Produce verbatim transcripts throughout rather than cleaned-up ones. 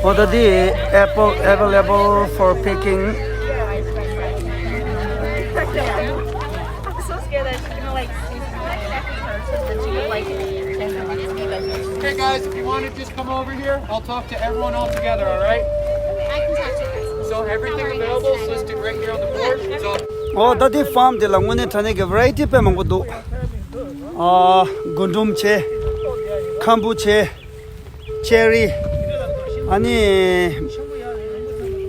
འོ་ད་འདི་apple available for picking. Okay, guys, if you want to just come over here, I'll talk to everyone all together, all right? So everything available is listed right here on the board. So འོ་ད་འདི་farm དེ་ལ་དངོས་གནས་དྲང་གནས་ཀྱི་variety དཔེ་མང་པོ་འདུག་ཨ། རྒུན་འབྲུམ་བྱས། ཁམ་བུ་བྱས། ཆེ་རི། ཨ་ནི།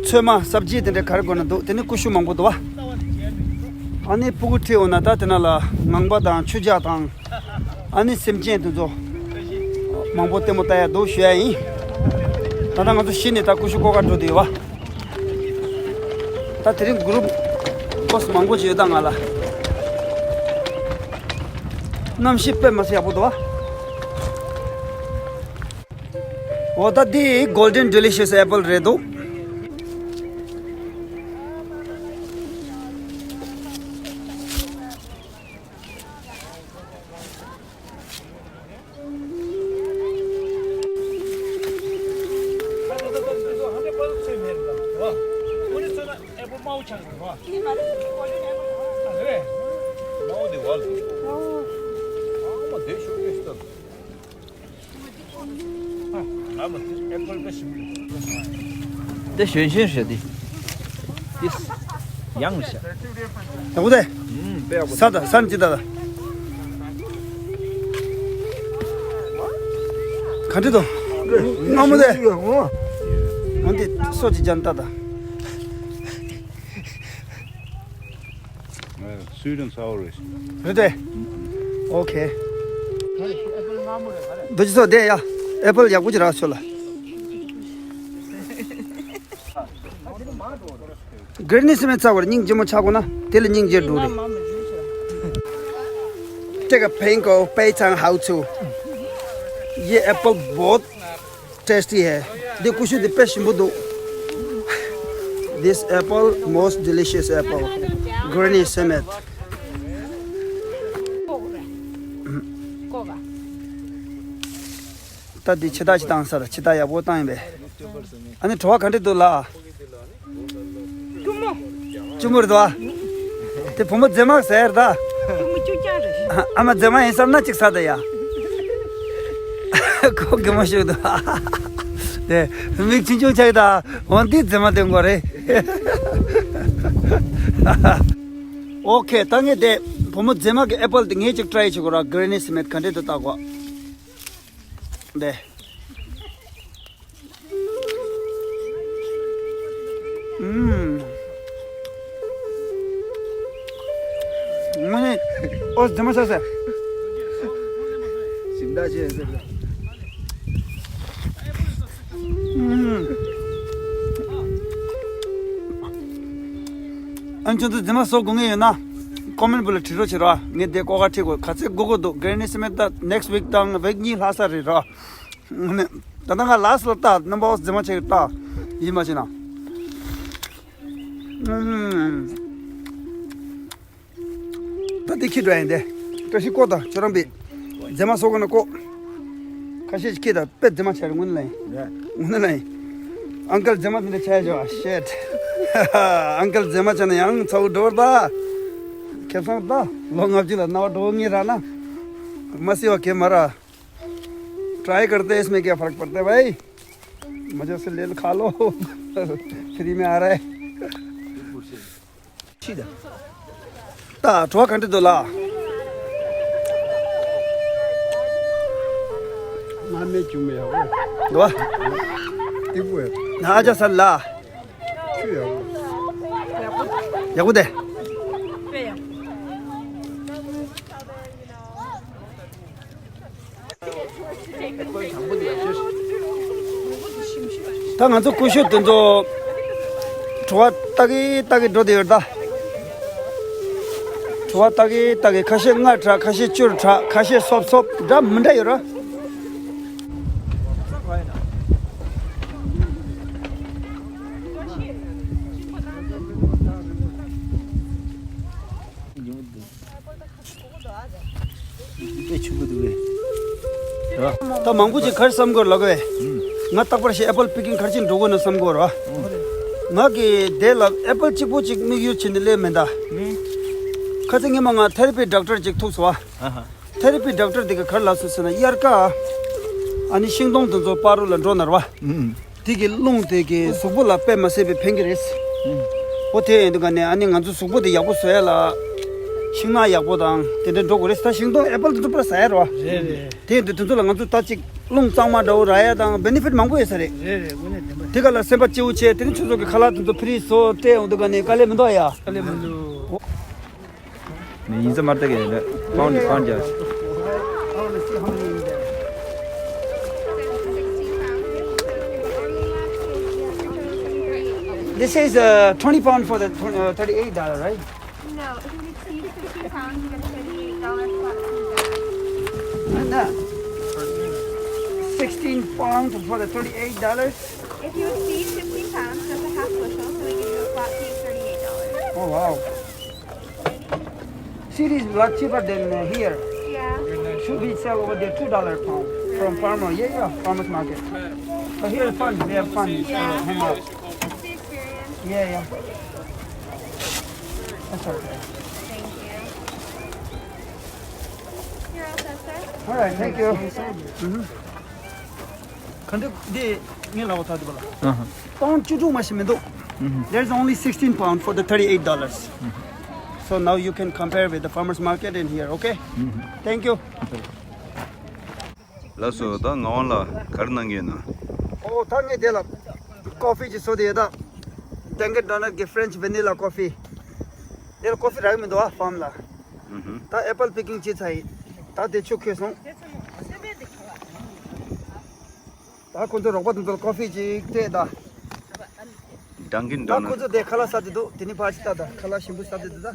ཚོད་མ་སབ་ཇི་དེ་འདྲ་ག་རེ་དགོས་ན་འདུག་དེ་ནི་ཀུ་ཤུ་མང་པོ་འདུག་བ། ཨ་ནི་ཕྲུ་གུ་ཁྲིད་འོང་ན་ད་དེ་ན་ལ་ངང་པ་དང་ཆུ་ཇག་དང་། ཨ་ནི་སེམས་ཅན་དེ་ཚོ་མང་པོ་ལྟད་མོ་ལྟ་ཡ་འདུག་ཞུ་ཡ་ཡིན། ད་ལྟ་ང་ཚོ་གཞི་ནས་ད་ཀུ་ཤུ་བརྐོ་ག་འགྲོ་བསྡད་ཡོད་བ། ད་དེ་རིང་གུ་རུབ་ཀོས་མང་པོ་ཅིག་ཡོད་ད་ང་ལ། གནམ་གཤིས་དཔེ་མ་སྲིད་ཡག་པོ་འདུག་བ། འོ་ད་འདི་Golden Delicious Apple རེད་འདུག་འདི་ཞོན་ཞོན་ཞེ་འདི། འདི་ཡང་ཞེ། ད་གོ་དེ། ཨུམ་དཔེ་ཡག་པོ། ས་ད་ས་ནི་ཅི་ད་ད། ག་འདྲི་དོ། ཨ་མོ་དེ། འོ་འདི་སོ་ཅི་ཅན་ད་ད། Sweet and sour is. རེད་དེ། ཨོ་ཁེ། འདི་ཅི་སོ་དེ་ཡ། ཨེ་པལ་ཡག་པོ་ཅི་རག་ཆོ་ལ། Granny Smith ཚ་བར་སྙིང་རྗེ་མོ་ཆགས་གོ་ན་དེ་ལ་སྙིང་རྗེ་འགྲོ་རེད། 这个苹果非常好吃。ये एप्पल बहुत टेस्टी है। འདི་ཀུ་ཤུ་འདི་དཔེ་ཞིམ་པོ་འདུག This apple most delicious apple. Granny Smith. ད་འདི་ཕྱི་ཐག་ཅིག་བཏང་ས་ར་ཕྱི་ཐག་ཡག་པོ་བཏང་ཡིན་པས། ཨ་ནི་བྲོ་བ་ག་འདྲ་འདུག་ལགས། གཅུང་མོ། གཅུང་མོ་རེད་དོ། དེ་བུ་མོ་མཛེས་མ་ཟེར་ད། གཅུང་མོ་གཅུང་ཅག་རེད། ཨ་མ་མཛེས་མ་ཡིན་བསམ་ན་ཅིག་ཟ་ད་ཡ། ཁོ་གི་མོ་ཞིག་འདུག་དེ་མིག་ཆུང་ཆུང་ཆགས་ད། འོན་ཏེ་མཛེས་མ་དེ་མགོ་རེད། ཨོ་ཁེ། ད་ངས་དེ་བུ་མོ་མཛེས་མ་གི་ཨེ་པལ་དེ་ངས་ཅིག་ཊ་རའི་བྱེད་དགོས་ར། Granny Smith ག་འདྲ་འདུག་ལྟ་དགོས། དེ། ཨུམ། ངོ་ནས་ཨོ་ཟེ་མ་ཆགས་སེ། ཞིམ་ད་ཆེ་ཟེར། ཨུམ། ཨ་ཁྱོད་ཚོ་ཟེ་མ་བཟོ་དགོས་ངེས་ཡོད་ན་ཀོ་མེན་བུ་ལ་བྲིས་རོགས་བྱེད་རོགས། ངས་དེ་ཀོ་ཁ་ཁྲིད་དགོས། ག་ཚད་དགོས་དགོས་འདུག Granny Smith ད་next week དང་week གཉིས་ལྷག་ས་རེད་རོགས། ད་ལྟ་ང་ལ་སི་ལ་ལྟ་རྣམ་པ་འོ་ཟེ་མ་ཆེ་གི་ལྟ་ཡིན་མ་བྱེད་ན། ད་འདི་ཁྱི་འགྲོ་ཡིན་ཏེ། བཀྲ་ཤིས་ཀོ་དང་ཁྱོད་རང་པས། མཛེས་མ་བཟོ་དགོས་ན་ཀོ། ཁ་ཤས་ཀྱིས་ཁྱི་དང་དཔེ་མཛེས་མ་བྱས་རེད་དངོས་གནས་ལ་ཡིན། དངོས་གནས་ལ་ཡིན། ཨང་ཀལ་མཛེས་མ་དེ་འདྲ་བྱས་བྱས་པ་ཤེད། ཨང་ཀལ་མཛེས་མ་བྱས་ན་ཡང་ཚ་བོ་འགྲོ་བར་ད། ཁེ་བཟང་ད་ལོ་ལྔ་བཅུ་ལ་རྣ་བ་འགྲོ་ངེས་ར་ན། མ་སི་བ་ཁེ་མ་ར། ट्राई करते हैं इसमें क्या फ़र्क पड़ता है भाई। मजे से ले लो खा लो। फ्री में आ रहा है। ད་བྲོ་བ་ག་འདྲ་འདུག་ལགས། མ་མེད་ཅུང་མེད་ཡག་པོ། འདུག་བ། ཏི་པུ་ཡ། ན་ཨ་ཅག་ས་ལ། ཆུ་ཡག་པོ། ཡག་པོ་དེ། ད་ང་ཚོ་ཀུ་ཤུ་དེ་ཚོ་བྲོ་བ་ལྟ་གི་ལྟ་གི་འགྲོ་བསྡད་ཡོད་ད། བྲོ་བ་ལྟ་གི་ལྟ་གི་ཁ་ཤས་མངར་དྲགས། ཁ་ཤས་སྐྱུར་དྲགས། ཁ་ཤས་སོབ་སོབ་འདྲ་མི་འདྲ་ཡོད་ར། དཔེ་ཆུང་གི་འདུག་གས། ད་མང་པོ་ཅིག་ག་རེ་བསམ་དགོས་ལབ་གས། ང་རྟག་པར་ཞིག་apple picking ག་རེ་བྱས་འགྲོ་དགོས་ན་བསམ་གྱི་ཡོད་རེད་བ། ང་གི་དེ་ལ་apple གཅིག་པོ་གཅིག་དམིགས་ཡུལ་བྱས་ནས་སླེབས་མེད་ད། ཁ་སང་ཉི་མ་ང་therapy doctor གཅིག་ཐུག་སོང་བ། therapy doctor དེ་ག་ག་རེ་ལབ་སོང་ཟེར་ན། དབྱར་ཁ་ཨ་ནི་ཤིང་སྡོང་དེ་ཚོ་སྤ་རོ་ལ་འགྲོ་ན་རེད་བ། དེ་གི་རླུང་དེ་གི་གཟུགས་པོ་ལ་དཔེ་མ་སྲིད་པའི་ཕན་གྱི་རེད། འོ་དེ་ཡིན་དུས་ག་ནས་ཨ་ནི་ང་ཚོ་གཟུགས་པོ་དེ་ཡག་པོ་བཟོ་ཡ་ལ་ཤིང་ནགས་ཡག་པོ་དང་དེ་འདྲ་འགྲོ་དགོས་རེད། ད་ཤིང་སྡོང་apple དེ་ཚོ་པུ་ར་ཟ་ཡ་རེད་བ། རེད་རེད། དེ་ཡིན་དུས་དེ་ཚོ་ལ་ང་ཚོ་ད་ཅིག་རླུང་གཙང་མ་འདྲ་བོ་རག་ཡ་དང་benefit མང་པོ་ཡོད་ས་རེད། རེད་རེད། དངོས་གནས་བདེན་པ། དེ་ག་ལ་སེམས་པ་སྐྱིད་པོ་བྱས། དེ་ནི་ཁྱོད་ཚོ་གི་ཁ་ལག་དེ་ཚོ་free བཟོ་སྤྲད་ཡོང་དུས་ག་ནས་དཀའ་ལས་མི་འདུག་ཡ། དཀའ་ལས་མི་འདུག་ནས་ཡིན་ས་མར་ལྟ་གི་རེད། pound pound རྒྱག This is uh, twenty pound for the tw- uh, thirty-eight dollar, right? No, if you exceed fifty pounds, you get a thirty-eight dollar flat fee. And uh, sixteen pounds for the thirty-eight dollars. If you exceed fifty pounds, that's a half bushel, so we give you a flat fee of thirty-eight dollars. Oh, wow. See, it is a lot cheaper than uh, here. Yeah. Should we sell over there two dollar pound from farmer? Yeah, yeah, farmers market. But here is fun. We have fun. Yeah. Uh, hang out. That's the experience. Yeah, yeah. That's okay. Thank you. You're all set, sir. All right, thank you. Mm-hmm. ག་འདྲ་འདི་ངས་ལབ་པ་ཐག་འདི་པ་ལ། ཨ་ཧ། pound བཅུ་དྲུག་མ་ཞིག་མི་འདུག There's only sixteen pound for the thirty-eight dollars. So now you can compare with the farmer's market in here, okay? Thank you. ལགས་སོ། ད་ངག་དབང་ལགས་ག་རེ་གནང་གི་ཡོད་ན། ཨོ་ད་ངས་དེ་ལ་ཀོ་ཧྥི་ཅིག་བཟོ་དེ་ཡོད་ད། Dunkin Donut གི་French vanilla coffee། དེ་ལ་ཀོ་ཧྥི་རག་གི་མི་འདུག་ཨ་ཕརམ་ལ། ཨུ་ཧུ། ད་apple picking བྱས་ཚར་ཡིན། ད་དེ་ཆུ་ཁོལ་སོང་། ད་ཁོ་ཚོ་རོགས་པ་དེ་ཚོར་ཀོ་ཧྥི་ཅིག་སྤྲད་ད། Dunkin Donut. ད་ཁོ་ཚོ་དེ་ཁ་ལག་ཟ་དེ་འདུག་དེ་ནི་ཕར་ཅིག་ལྟ་ད། ཁ་ལག་ཞིམ་པོ་ཟ་དེ་འདུག་ད།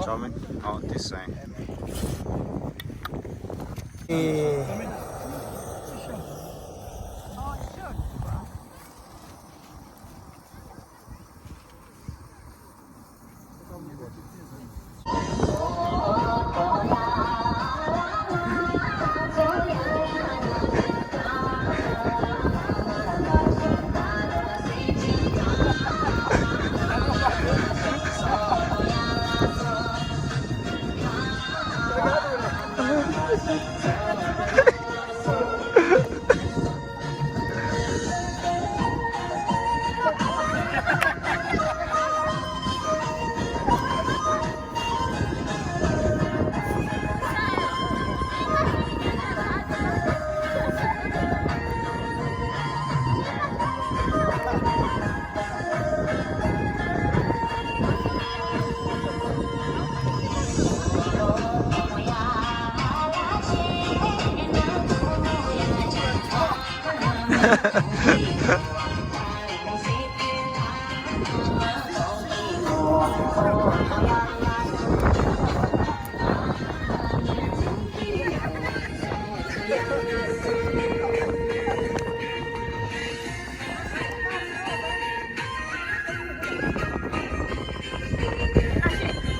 Chow mein. Oh, this side.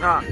ཨ།